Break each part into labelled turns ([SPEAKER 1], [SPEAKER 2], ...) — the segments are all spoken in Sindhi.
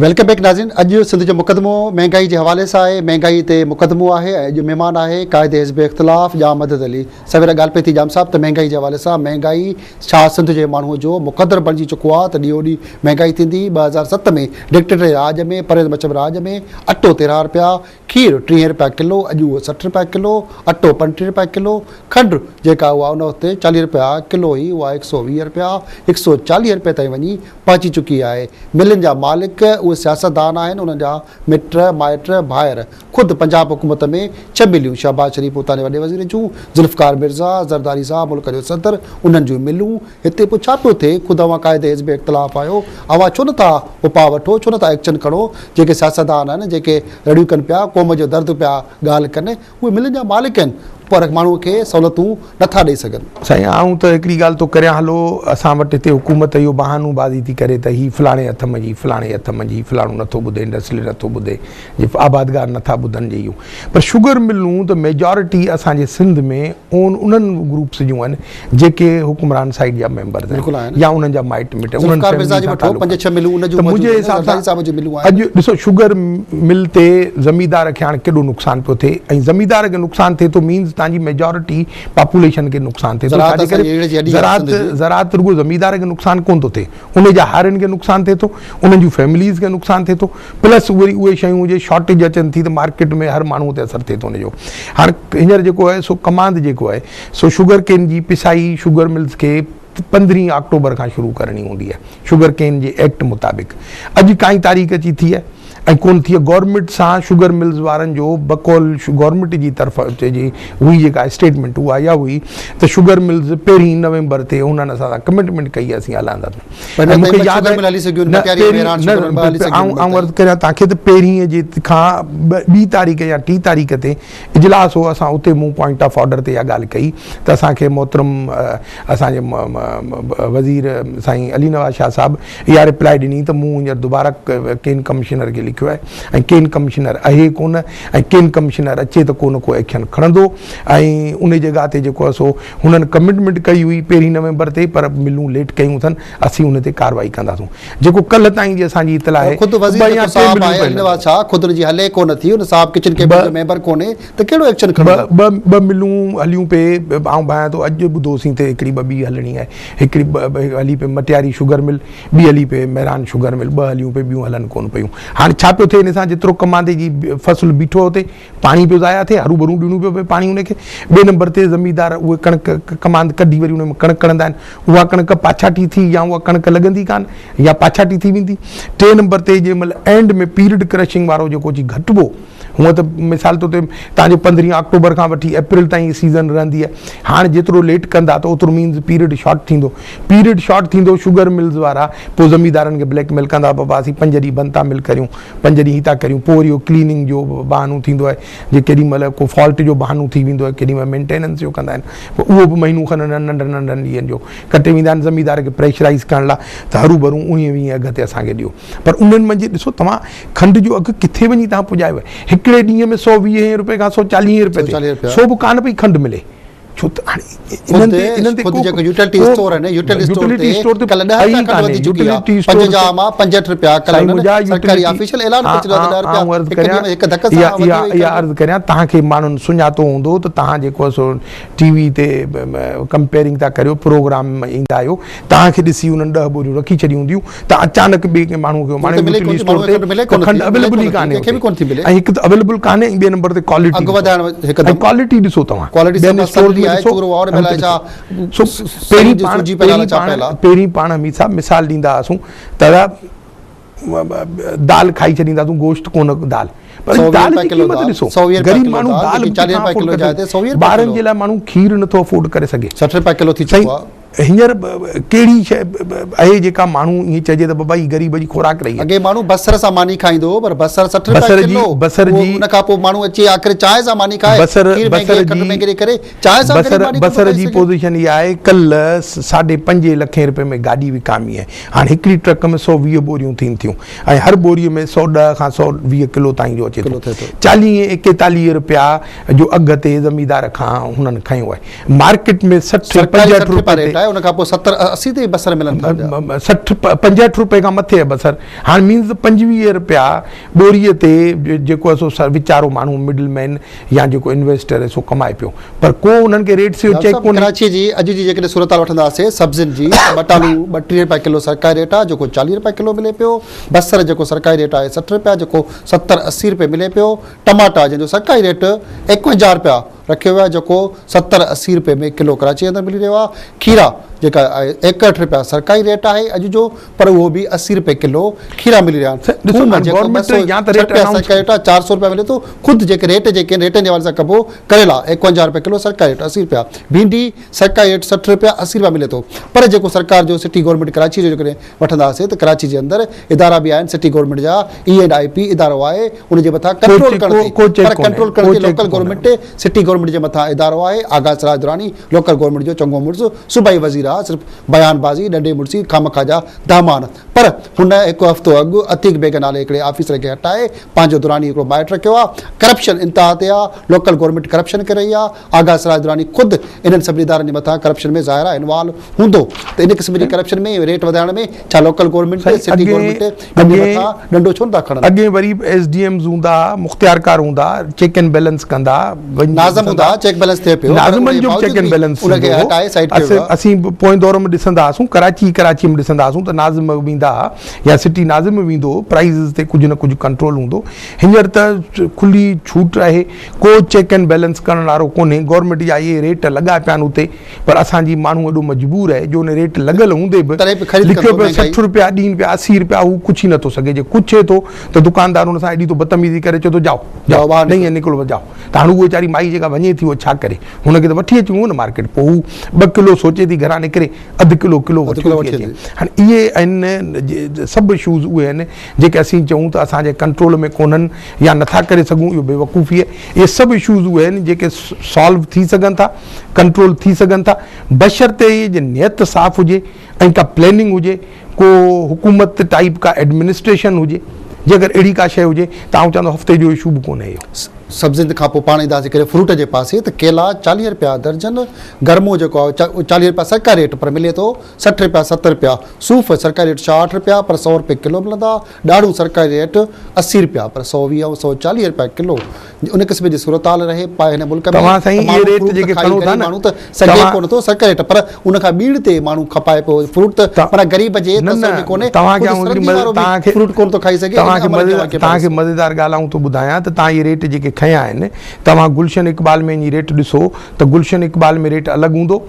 [SPEAKER 1] Welcome back ناظرين اڄ سنڌ جو مقدمو مهنگائي جي حوالي سان آهي مهنگائي تي مقدمو آهي ۽ اڄ مهمان آهي قائد حزب اختلاف ڄام مدد علي سوير ڳالهه پئي ٿي ڄام صاحب ته مهنگائي جي حوالي سان مهنگائي ڇا سنڌ جي ماڻهو جو مقدر بڻجي چڪو آهي ته ڏينهون ڏينهن مهنگائي ٿيندي 2007 ۾ ڊڪٽيٽر راڄ ۾ پرويز مشرف راڄ ۾ اٽو 13 رپيا کير 30 رپيا ڪلو، اڄ اهو 60 رپيا ڪلو، اٽو 35 رپيا ڪلو، کنڊ جيڪا اها ان وقت 40 رپيا ڪلو هئي اها 120 رپيا، 140 رپئي تائين وڃي پهچي چڪي آهي. ملن جا مالڪ اهي سياستدان آهن، انهن جا مٽ، مائٽ، ڀائر خود پنجاب حڪومت ۾ ڇهه مليون شهباز شريف اتان جي وڏي وزير جون، ذوالفقار مرزا، زرداري صاحب ملڪ جو صدر انهن جون ملون، هتي پوء ڇا پيو ٿئي؟ خود اوهان قائد حزب اختلاف آهيو، اوهان ڇو نه ٿا اپاء وٺو، ڇو نه ٿا ايڪشن کڻو؟ جيڪي سياستدان آهن، جيڪي رڙيون ڪن پيا، قوم جو درد پيا ڳالهه ڪن، اهي ملن جا مالڪ آهن، پر ماڻهوء کي سهولتون نه ٿا ڏئي سگهن.
[SPEAKER 2] سائين آئون ته هڪڙي ڳالهه ٿو ڪريان هلو اسان وٽ هتي حڪومت اهو بهانو بازي ٿي ڪري ته هي فلاڻي هٿ منجهي فلاڻي هٿ منجهي فلاڻو نٿو ٻڌي انڊسٽريل نٿو ٻڌي جي آبادگار نٿا ٻڌن جي اهو پر شگر ملون ته ميجارٽي اسان جي سنڌ ۾ اون انهن گروپس جون آهن جيڪي حڪمران سائيڊ جا ميمبرز آهن يا انهن جا مائٽ مٽ انهن فيملي سان تعلق ته منهنجي حساب سان اڄ ڏسو شگر مل تي زميندار کي هاڻ ڪيڏو نقصان پيو ٿئي ۽ زميندار کي نقصان ٿئي ٿو مينز تان جي ميجارٽي پاپوليشن کي نقصان ٿئي ٿو ڇا جي ڪري زراعت زراعت رڳو زميندار کي نقصان ڪون ٿو ٿئي ان جا هارين کي نقصان ٿئي ٿو انهن جون فيمليز کي نقصان ٿئي ٿو پلس وري اهي شيون جي شارٽيج اچن ٿي ته مارڪيٽ ۾ هر ماڻهو تي اثر ٿئي ٿو ان جو هاڻ هينئر جيڪو آهي سو ڪماند جيڪو آهي سو شگر ڪين جي پسائي شگر ملز کي پندرهين آڪٽوبر کان شروع ڪرڻي هوندي آهي شگر ڪين جي ايڪٽ مطابق اڄ ڪائين تاريخ اچي ٿي آهي ۽ ڪون ٿي گورنمينٽ سان شگر ملز وارن جو بقول گورنمينٽ جي طرف جي هئي جيڪا اسٽيٽمينٽ اها اها هئي ته شگر ملز پهرين نومبر تي انهن اسان سان ڪمٽمينٽ ڪئي اسين هلنداسين
[SPEAKER 1] ۽ مون کي ياد آهي نه
[SPEAKER 2] پهرين آئون عرض ڪريان توهان کي ته پهرين جي کان ٻي تاريخ يا ٽي تاريخ تي اجلاس هو اسان اتي مون پوائنٽ آف آرڊر تي اها ڳالهه ڪئي ته اسان کي محترم اسان جي وزير سائين علي نواز شاهه صاحب اها رپلائي ڏني ته مون هينئر دوباره ڪين ڪمشنر کي لکيو آهي ۽ ڪين ڪمشنر اهي ڪونه ۽ ڪين ڪمشنر اچي ته ڪو نه ڪو ايڪشن کڻندو ۽ ان جڳهه تي جيڪو آهي سو هنن ڪمٽمينٽ ڪئي هئي پهرين نومبر تي پر ملون ليٽ ڪيون اٿن اسين ان تي ڪارروائي ڪنداسون جيڪو ڪلهه تائين جي اسان جي اطلاع آهي
[SPEAKER 1] خود وزير جيڪو صاحب آهي علي نواز شاهه خود ان جي هلي ڪونه ٿي ان صاحب ڪچن ڪيبنٽ جو ميمبر ڪونهي ته ڪهڙو ايڪشن کڻندو.
[SPEAKER 2] ٻه ملون هليون پئي آئون ڀانيان ٿو اڄ ٻڌوسين ته هڪڙي ٻه ٻي هلڻي آهي هڪڙي هلي پئي مٽياري شگر مل ٻي هلي پئي مهراڻ شگر مل ٻه هليون پئي ٻيون هلن ڪونه پيون هاڻي ڇا پيو ٿئي ان سان جيترو ڪماندي جي فصل بيٺو اتي پاڻي پيو ضايع ٿئي، هروڀرو ڏيڻو پيو پئي پاڻي ان کي. ٻئي نمبر تي زميندار اهي ڪڻڪ ڪماند ڪڍي وري ان ۾ ڪڻڪ ڪڻندا آهن، اها ڪڻڪ پاڇاٽي ٿي يا اها ڪڻڪ لڳندي ڪانه يا پاڇاٽي ٿي ويندي. ٽئين نمبر تي جنهن مهل اينڊ ۾ پيرڊ ڪرشنگ وارو جيڪو اچي گهٽبو، هونء ته مثال طور تي توهان جو پندرهين آڪٽوبر کان وٺي اپريل تائين سيزن رهندي آهي، هاڻ جيترو ليٽ ڪندا ته اوترو مينز پيرڊ شارٽ ٿيندو، پيرڊ شارٽ ٿيندو شگر ملز وارا پوء زميندارن کي بليڪ ميل ڪندا بابا اسين پنج ڏينهن بند ٿا مل ڪريون، پنج ڏينهن هي ٿا ڪريون پوء وري اهو ڪليننگ جو بهانو ٿيندو آهي جي ڪيڏي مهل ڪو فالٽ جو بهانو ٿي ويندو آهي ڪيڏي مهل مينٽيننس جو ڪندا آهن پوء اهو به مهينو کن انهن ننڍن ننڍن ڏينهن جو ڪٽي ويندا آهن زميندار کي پريشرائيز ڪرڻ لاء ته هرو ڀرو اوهين ويهين اگهه تي اسان کي ڏيو پر انهن منجهه ڏسو توهان کنڊ جو اگهه ڪٿي وڃي توهان پڄايو آهي هڪڙي ڏينهن ۾ سو ويهين روپئي کان سو چاليهين روپئي تي سو به ڪانه پئي کنڊ ملي ڇو ته هاڻي انهن تي انهن تي
[SPEAKER 1] خود جيڪو يوٽيلٽي اسٽور آهن يوٽيلٽي اسٽور تي ڪل 10 رپيا کنڊ وڌي چڪي آهي 50 مان 65 رپيا ڪل انهن سرڪاري آفيشل اعلان ڪري ڇڏيو آهي ته 10 رپيا هڪ ڏينهن ۾ هڪ ڌڪ سان وڌي وئي
[SPEAKER 2] اها عرض ڪريان توهان کي ماڻهن سڃاتو هوندو ته توهان جيڪو سو ٽي وي تي ڪمپيئرنگ ٿا ڪريو پروگرام ۾ ايندا آهيو توهان کي ڏسي انهن 10 ٻوريون رکي ڇڏيون هونديون ته اچانڪ ٻئي ڪنهن ماڻهو کي ماڻهو يوٽيلٽي اسٽور تي کنڊ اويليبل ئي ڪانهي ۽ هڪ ته اويليبل ڪانهي ۽ ٻئي نمبر تي ڪوالٽي
[SPEAKER 1] اگهه وڌائڻ
[SPEAKER 2] هڪدم ۽ ڪوالٽي ڏسو توهان
[SPEAKER 1] ڪوالٽي ٻين اسٽور ۾ ڏسو
[SPEAKER 2] سو پهرين پاڻ پهرين پاڻ حميد صاحب مثال ڏيندا هئاسون ته دال کائي ڇڏينداسون گوشت ڪونه دال پر دال جي قيمت ڏسو غريب ماڻهو دال ٻارن جي لاء ماڻهو کير نٿو افورڊ ڪري سگهي
[SPEAKER 1] 60 رپيا ڪلو ٿي چڪو آهي
[SPEAKER 2] هينئر ڪهڙي شيء آهي جيڪا ماڻهو ائين چئجي ته بابا هي غريب جي خوراڪ رهي آهي.
[SPEAKER 1] اڳي ماڻهو بصر سان ماني کائيندو هو پر بصر 60 رپيا ڪلو
[SPEAKER 2] بصر جي
[SPEAKER 1] ان کان پوء ماڻهو اچي آخر چانهه سان ماني کائي کير مهنگي کنڊ مهنگي ڪري چانهه سان غريب ماني
[SPEAKER 2] ڪونه بصر جي پوزيشن اها آهي ڪلهه ساڍي پنجين لکين رپين ۾ گاڏي وڪامي آهي هاڻي هڪڙي ٽرڪ ۾ 120 ٻوريون ٿين ٿيون ۽ هر ٻوري ۾ 110 کان 120 ڪلو تائين جو اچي ٿو 40 41 رپيا جو اگهه تي زميندار کان هنن کنيو آهي مارڪيٽ ۾ 60 65 رپئي تي
[SPEAKER 1] ريٽ آهي ان کان پوء 70 80 تي به بصر ملن ٿا پيا.
[SPEAKER 2] 60 65 روپئي کان مٿي آهي بصر هاڻ مينز 25 روپيا ٻوري تي جيڪو آهي سو ويچارو ماڻهو مڊل مين يا جيڪو انويسٽر آهي سو ڪمائي پيو پر ڪو انهن کي ريٽس جو چيڪ ڪونهي.
[SPEAKER 1] ڪراچي جي اڄ جي جيڪڏهن صورتحال وٺنداسين سبزين جي ته ٻٽالو 32 روپيا ڪلو سرڪاري ريٽ آهي جيڪو 40 روپيا ڪلو ملي پيو، بصر جيڪو سرڪاري ريٽ آهي 60 روپيا جيڪو 70 80 روپئي ملي پيو، ٽماٽا جنهن جو سرڪاري ريٽ 51 روپيا رکيو ويو آهي جيڪو 70 80 روپئي ۾ ڪلو ڪراچي اندر ملي رهيو آهي، کيرا جيڪا 61 روپيا سرڪاري ريٽ آهي اڄ جو پر اهو به 80 روپئي ڪلو کيرا ملي رهيا آهن، ٿوم جيڪو 206 روپيا سرڪاري ريٽ آهي 400 روپيا ملي ٿو، خود جيڪي ريٽ جيڪي آهن ريٽن جي حوالي سان ڪبو ڪريلا 51 روپيا ڪلو سرڪاري ريٽ 80 روپيا، ڀينڊي سرڪاري ريٽ 60 روپيا 80 روپيا ملي ٿو پر جيڪو سرڪار جو سٽي گورنمينٽ ڪراچي جو جيڪڏهن وٺنداسين ته ڪراچي جي اندر ادارا به آهن سٽي گورنمينٽ جا اي اينڊ I P ادارو آهي ان جي مٿان ڪنٽرول ڪرڻ ٿي پر ڪنٽرول ڪرڻ ٿي لوڪل گورنمينٽ سٽي گورنمينٽ جي مٿان ادارو آهي آغا سراج دراني لوڪل گورنمينٽ جو چڱو مڙس صوبائي وزير آهي صرف بيان بازي ڏنڊي مڙسي خامخواه جا دهمان پر هن هڪ هفتو اڳ عتيق بيگ نالي هڪڙي آفيسر کي هٽائي پنهنجو دراني هڪڙو مائٽ رکيو آهي ڪرپشن انتها تي آهي لوڪل گورنمينٽ ڪرپشن ڪري رهي آهي آغا سراج دراني خود انهن سڀني ادارن جي مٿان ڪرپشن ۾ ظاهر آهي انوالو هوندو ته ان قسم جي ڪرپشن ۾ ريٽ وڌائڻ ۾ ڇا لوڪل گورنمينٽ سٽي گورنمينٽ ان جي مٿان ڏنڊو ڇو نٿا کڻن؟
[SPEAKER 2] اڳي وري به ايس ڊي ايمز هوندا ها، مختيارڪار هوندا ها، چيڪ اينڊ بيلنس ڪندا ها، وڃي
[SPEAKER 1] ناظم هوندا ها، چيڪ بيلنس ٿئي پيو پر
[SPEAKER 2] ان
[SPEAKER 1] جي
[SPEAKER 2] جو به
[SPEAKER 1] باوجود
[SPEAKER 2] چيڪ اينڊ
[SPEAKER 1] به
[SPEAKER 2] بيلنس
[SPEAKER 1] ان کي
[SPEAKER 2] ٿيندو هو.
[SPEAKER 1] هٽائي سائيڊ ڪيو ويو آهي.
[SPEAKER 2] اسين به پوئين دور ۾ ڏسندا هئاسون، ڪراچي ڪراچي ۾ ڏسندا هئاسون ته ناظم ويندا ها يا سٽي ناظم ويندو هو، پرائيزز تي ڪجهه نه ڪجهه ڪنٽرول هوندو. هينئر ته کلي ڇوٽ آهي، ڪو چيڪ اينڊ بيلنس ڪرڻ وارو ڪونهي، گورنمينٽ جا اهي ريٽ لڳا پيا آهن اتي پر اسان جي ماڻهو ايڏو مجبور آهي جو ان ريٽ لڳل هوندي به
[SPEAKER 1] تڏهن به خريد
[SPEAKER 2] لکيو
[SPEAKER 1] ڪندو
[SPEAKER 2] پيو
[SPEAKER 1] مهنگائي.
[SPEAKER 2] 60 روپيا ڏين پيا 80 روپيا هو ڪڇي نٿو سگهي جي ڪڇي ٿو ته دڪاندار ان سان ايڏي ٿو بدتميزي ڪري چئي ٿو جائو
[SPEAKER 1] جائو ٻاهر
[SPEAKER 2] نهين
[SPEAKER 1] نڪرو.
[SPEAKER 2] نڪلو جائو ته هاڻ هو ويچاري مائي جيڪا وڃي ٿي اها ڇا ڪري هن کي ته وٺي اچڻو هو نه مارڪيٽ پوء هو ٻه ڪلو سوچي ٿي گهران نڪري اڌ ڪلو ڪلو
[SPEAKER 1] اڌ
[SPEAKER 2] وٺي
[SPEAKER 1] ڪلو
[SPEAKER 2] ٿي
[SPEAKER 1] وٺي
[SPEAKER 2] اچي
[SPEAKER 1] اچي.
[SPEAKER 2] هاڻي اهي آهن سڀ اشوز اهي آهن جيڪي اسين چئون ته اسان جي ڪنٽرول ۾ ڪونهن يا نٿا ڪري سگهون اهو بيوقوفي آهي. اهي سڀ اشوز اهي آهن جيڪي سالو ٿي سگهن ٿا، ڪنٽرول ٿي سگهن ٿا بشرطي اهي جي نيت صاف هجي ۽ ڪا پلاننگ هجي، ڪو حڪومت ٽائيپ ڪا ايڊمنسٽريشن هجي، جي اگر اهڙي ڪا شيء هجي ته آئون چوان ٿو هفتي جو اشو به ڪونهي اهو.
[SPEAKER 1] سبزين کان پوء پاڻ اينداسين ڪري فروٽ جي پاسي ته ڪيلا 40 رپيا درجن، گرمو جيڪو آهي 40 رپيا سرڪاري ريٽ پر ملي ٿو 60 رپيا 70 رپيا، صوف سرڪاري ريٽ 66 رپيا پر 100 رپئي ڪلو ملندا، ڏاڙهون سرڪاري ريٽ 80 رپيا پر 120 ۽ 140 رپيا ڪلو ان قسم جي صورتحال رهي پائي هن ملڪ ۾
[SPEAKER 2] توهان
[SPEAKER 1] ته
[SPEAKER 2] سائين اهي
[SPEAKER 1] ماڻهو
[SPEAKER 2] ريٽ
[SPEAKER 1] فروٽ ته
[SPEAKER 2] جيڪي
[SPEAKER 1] کائي
[SPEAKER 2] کڻو ٿا
[SPEAKER 1] غريب
[SPEAKER 2] نه
[SPEAKER 1] ماڻهو ته سگهي
[SPEAKER 2] توهان
[SPEAKER 1] ڪونه ٿو سرڪاري ريٽ پر ان کان ٻيڻ تي ماڻهو کپائي پيو فروٽ ته
[SPEAKER 2] ته
[SPEAKER 1] معنيٰ غريب جي
[SPEAKER 2] نه
[SPEAKER 1] تصور
[SPEAKER 2] نه
[SPEAKER 1] ۾ ڪونهي
[SPEAKER 2] توهان کي
[SPEAKER 1] خود
[SPEAKER 2] آئون هڪڙي
[SPEAKER 1] سرندي
[SPEAKER 2] مزي
[SPEAKER 1] وارو به
[SPEAKER 2] توهان کي
[SPEAKER 1] فروٽ ڪونه ٿو کائي سگهي
[SPEAKER 2] توهان
[SPEAKER 1] ان
[SPEAKER 2] کي
[SPEAKER 1] عمل
[SPEAKER 2] مزي
[SPEAKER 1] کي اوهان ڪيئن پيا
[SPEAKER 2] توهان کي
[SPEAKER 1] ڏسو.
[SPEAKER 2] مزيدار ڳالهه آئون ٿو ٻڌايان ته توهان اهي ريٽ جيڪي کنيا آهن توهان گلشن اقبال ۾ وڃي ريٽ ڏسو ته گلشن اقبال ۾ ريٽ الڳ هوندو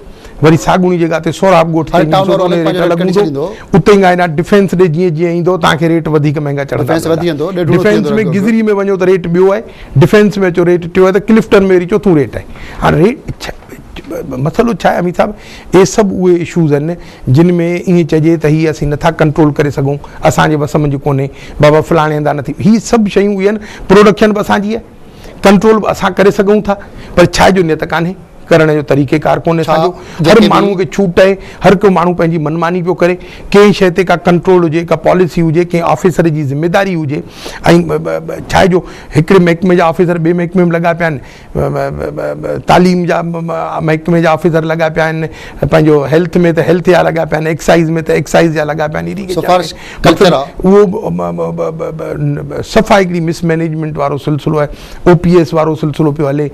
[SPEAKER 2] وري ساڳوڻي جڳهه تي سهراب ڳوٺ تي
[SPEAKER 1] هر ٽائون
[SPEAKER 2] وڃي
[SPEAKER 1] وارو
[SPEAKER 2] ڏسو ته
[SPEAKER 1] الڳ
[SPEAKER 2] ان ريٽ
[SPEAKER 1] پنهنجو
[SPEAKER 2] الڳ
[SPEAKER 1] ريٽ ڪڍي
[SPEAKER 2] هوندو
[SPEAKER 1] ڇڏيندو.
[SPEAKER 2] اتي کان هيڏانهن ڊفينس ڏي جيئن جيئن ايندو توهان کي ريٽ وڌيڪ مهنگا چڙهندا
[SPEAKER 1] ڊفينس
[SPEAKER 2] ويندا.
[SPEAKER 1] وڌي ويندو، ڏيڍوڻو ٿي
[SPEAKER 2] ڊفينس
[SPEAKER 1] ويندو
[SPEAKER 2] ۾
[SPEAKER 1] رنگ.
[SPEAKER 2] گذري ۾ وڃو ته ريٽ ٻيو آهي، ڊفينس ۾ اچو ريٽ ٽيون آهي ته ڪلفٽن ۾ وري چوٿون ريٽ آهي. هاڻ ريٽ مسئلو ڇا آهي امين صاحب اهي سڀ اهي اشوز آهن جن ۾ ائين چئجي ته هي اسين نٿا ڪنٽرول ڪري سگهون اسان جي وس منجهه ڪونهي بابا فلاڻي هنڌان نٿي هي سڀ شيون اهي آهن پروڊڪشن به اسان جي آهي ڪنٽرول به اسان ڪري سگهون ٿا پر ڇا جو نيت ڪانهي ڪرڻ جو طريقي ڪار ڪونهي
[SPEAKER 1] ڇا
[SPEAKER 2] اسان جو هر
[SPEAKER 1] جيڪي به
[SPEAKER 2] ماڻهو کي ڇوٽ آهي هر ڪو ماڻهو پنهنجي منماني پيو ڪري ڪنهن شيء تي ڪا ڪنٽرول هجي ڪا پاليسي هجي ڪنهن آفيسر جي ذميداري هجي ۽ ڇا آهي جو هڪڙي محڪمي جا آفيسر ٻئي محڪمي ۾ لڳا پيا آهن تعليم جا محڪمي جا آفيسر لڳا پيا آهن پنهنجو هيلٿ ۾ ته هيلٿ جا لڳا پيا آهن ايڪسائيز ۾ ته ايڪسائيز جا لڳا پيا آهن اهڙي
[SPEAKER 1] سفارش ڪلچر آ.
[SPEAKER 2] اهو صفا هڪڙي مس مئنيجمينٽ وارو سلسلو آهي او پي ايس وارو سلسلو پيو هلي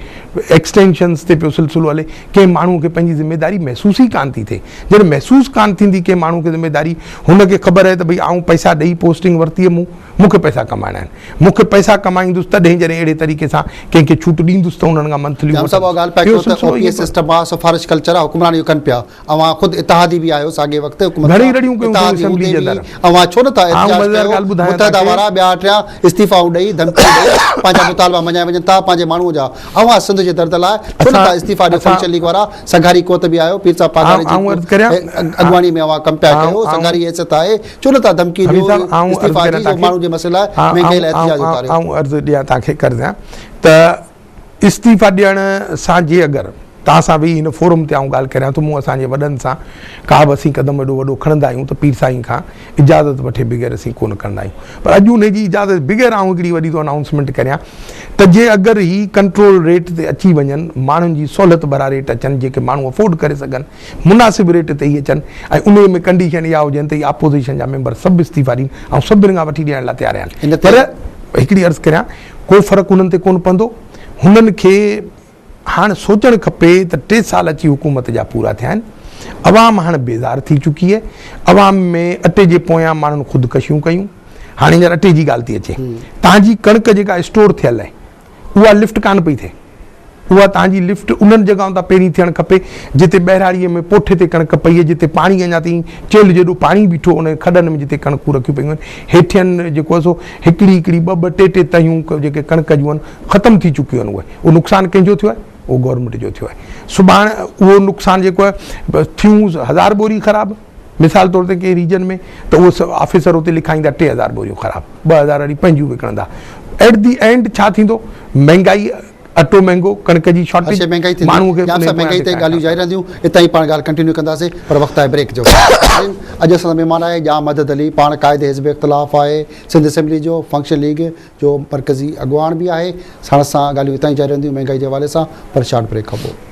[SPEAKER 2] ايڪسٽينشنز تي پيو سلسلو هلي ڪنهن ماڻهو کي پنهنجي ذميداري محسوس ئي ڪانه ٿي ٿئي جڏهن محسوس ڪانه ٿيندي ڪنهن ماڻهو کي ذميداري هن کي خبر آهي ته ڀئي آئون پئسا ڏئي پوسٽنگ ورتي مون مون کي پئسا ڪمائڻا آهن مون کي پئسا ڪمائيندس تڏهن جڏهن اهڙي طريقي سان ڪنهن کي ڇوٽ ڏيندس ته انهن کان منٿليون
[SPEAKER 1] ڄام صاحب اها ڳالهه پيا
[SPEAKER 2] اهو
[SPEAKER 1] ڪيو ته
[SPEAKER 2] سلسلو
[SPEAKER 1] او پي
[SPEAKER 2] ائين
[SPEAKER 1] ايس سسٽم آ سفارش ڪلچر آ حڪمران اهو ڪن پيا اوهان خود اتحادي به آهيو ساڳي وقت حڪومت
[SPEAKER 2] گهڻي
[SPEAKER 1] سان
[SPEAKER 2] رڙيون ڪيون اٿئون
[SPEAKER 1] اتحادي
[SPEAKER 2] اسيمبلي
[SPEAKER 1] هوندي
[SPEAKER 2] جي
[SPEAKER 1] به
[SPEAKER 2] اندر.
[SPEAKER 1] اوهان ڇو نٿا
[SPEAKER 2] آئون
[SPEAKER 1] احتجاج
[SPEAKER 2] مزيدار
[SPEAKER 1] ڪيو
[SPEAKER 2] ڳالهه ٻڌايان
[SPEAKER 1] متحده
[SPEAKER 2] توهان کي.
[SPEAKER 1] وارا ٻيا ٽيان استعيفائون ڏئي ڌمڪيون ڏئي پنهنجا مطالبا مڃائي وڃن ٿا پنهنجي ماڻهو جا اوهان سنڌ جي درد لاء ڇو نٿا
[SPEAKER 2] اسان
[SPEAKER 1] استعيفا ڏيو
[SPEAKER 2] اسان
[SPEAKER 1] فنڪشن ليگ وارا سگهاري قوت به آهيو پير صاحب پاڳاري
[SPEAKER 2] آئون
[SPEAKER 1] جي
[SPEAKER 2] آئون عرض ڪريان
[SPEAKER 1] اڳواڻي ۾ اوهان ڪم پيا
[SPEAKER 2] آئون
[SPEAKER 1] ڪيو
[SPEAKER 2] آئون
[SPEAKER 1] سگهاري حيثيت آهي ڇو نٿا ڌمڪي
[SPEAKER 2] حميد
[SPEAKER 1] ڏيو
[SPEAKER 2] صاحب آئون عرض
[SPEAKER 1] استعيفا
[SPEAKER 2] ڪريان
[SPEAKER 1] جي جو
[SPEAKER 2] توهان کي
[SPEAKER 1] ماڻهو جي مسئلي لاء مهنگائي لاء احتجاج اٿاريو.
[SPEAKER 2] آئون عرض ڏيان توهان کي قرض ڏيان ته استعيفا ڏيڻ سان جي اگر توهان سان ويهي هن فورم تي آئون ڳالهه ڪريان ٿو، مون اسان جي وڏن سان ڪا به اسين قدم ايڏو وڏو کڻندا آهيون ته پير سائين کان اجازت وٺي بغير اسين ڪونه کڻندا آهيون پر اڄ انهي جي اجازت بغير آئون هڪڙي وڏي ٿو انائونسمينٽ ڪريان ته جي اگر هي ڪنٽرول ريٽ تي اچي وڃن ماڻهن جي سهولت ڀرا ريٽ اچن جيڪي ماڻهو افورڊ ڪري سگهن مناسب ريٽ تي هي اچن ۽ انهي ۾ ڪنڊيشن اها هجن ته هي آپوزيشن جا ميمبر سڀ استعيفا ڏين آئون سڀني کان وٺي ڏيڻ لاء تيار آهيان پر هڪڙي عرض ڪريان ڪو فرق انهن تي ڪونه پوندو هنن کي هاڻ سوچڻ کپي ته ٽي سال اچي حڪومت جا پورا ٿيا آهن، عوام هاڻ بيزار ٿي چڪي آهي، عوام ۾ اٽي جي پويان ماڻهن خودڪشيون ڪيون، هاڻ هينئر اٽي جي ڳالهه ٿي اچي، تهان جي ڪڻڪ جيڪا اسٽور ٿيل آهي اها لفٽ ڪانه پئي ٿئي، اها تهان جي لفٽ انهن جڳهن تان پهرين ٿيڻ کپي جتي ٻهراڙيء ۾ پوٺي تي ڪڻڪ پئي آهي، جتي پاڻي اڃا تائين چيلهه جيڏو پاڻي بيٺو انهن کڏن ۾ جتي ڪڻڪون رکيون پيون آهن، هيٺين جيڪو آهي سو هڪڙي هڪڙي ٻه ٻه ٽي ٽي تهيون جيڪي ڪڻڪ جون آهن ختم ٿي چڪيون آهن اهي. اهو نقصان ڪنهن جو ٿيو آهي؟ اهو گورنمينٽ جو ٿيو آهي. سڀاڻ اهو نقصان جيڪو آهي ٿيون هزار ٻوري خراب مثال طور تي ڪنهن ريجن ۾ ته اهو آفيسر اتي لکائيندا 3000 ٻوريون خراب 2000 وري پنهنجون وڪڻندا ايٽ the and ڇا ٿيندو مهنگائي اٽو مهنگو ڪڻڪ جي شارٽيج
[SPEAKER 1] مهنگائي ٿيندي
[SPEAKER 2] ماڻهو کي
[SPEAKER 1] ڄام صاحب مهنگائي تي ڳالهيون جاري رهنديون اتان ئي پاڻ ڳالهه ڪنٽينيو ڪنداسين پر وقت آهي بريڪ جو اڄ اسان سان مهمان آهي ڄام مدد علي پاڻ قائد حزب اختلاف آهي سنڌ اسيمبلي جو فنڪشن ليگ جو مرڪزي اڳواڻ به آهي، ساڻس سان ڳالهيون اتان ئي جاري رهنديون مهنگائي جي حوالي سان پر شارٽ بريڪ کان پوء.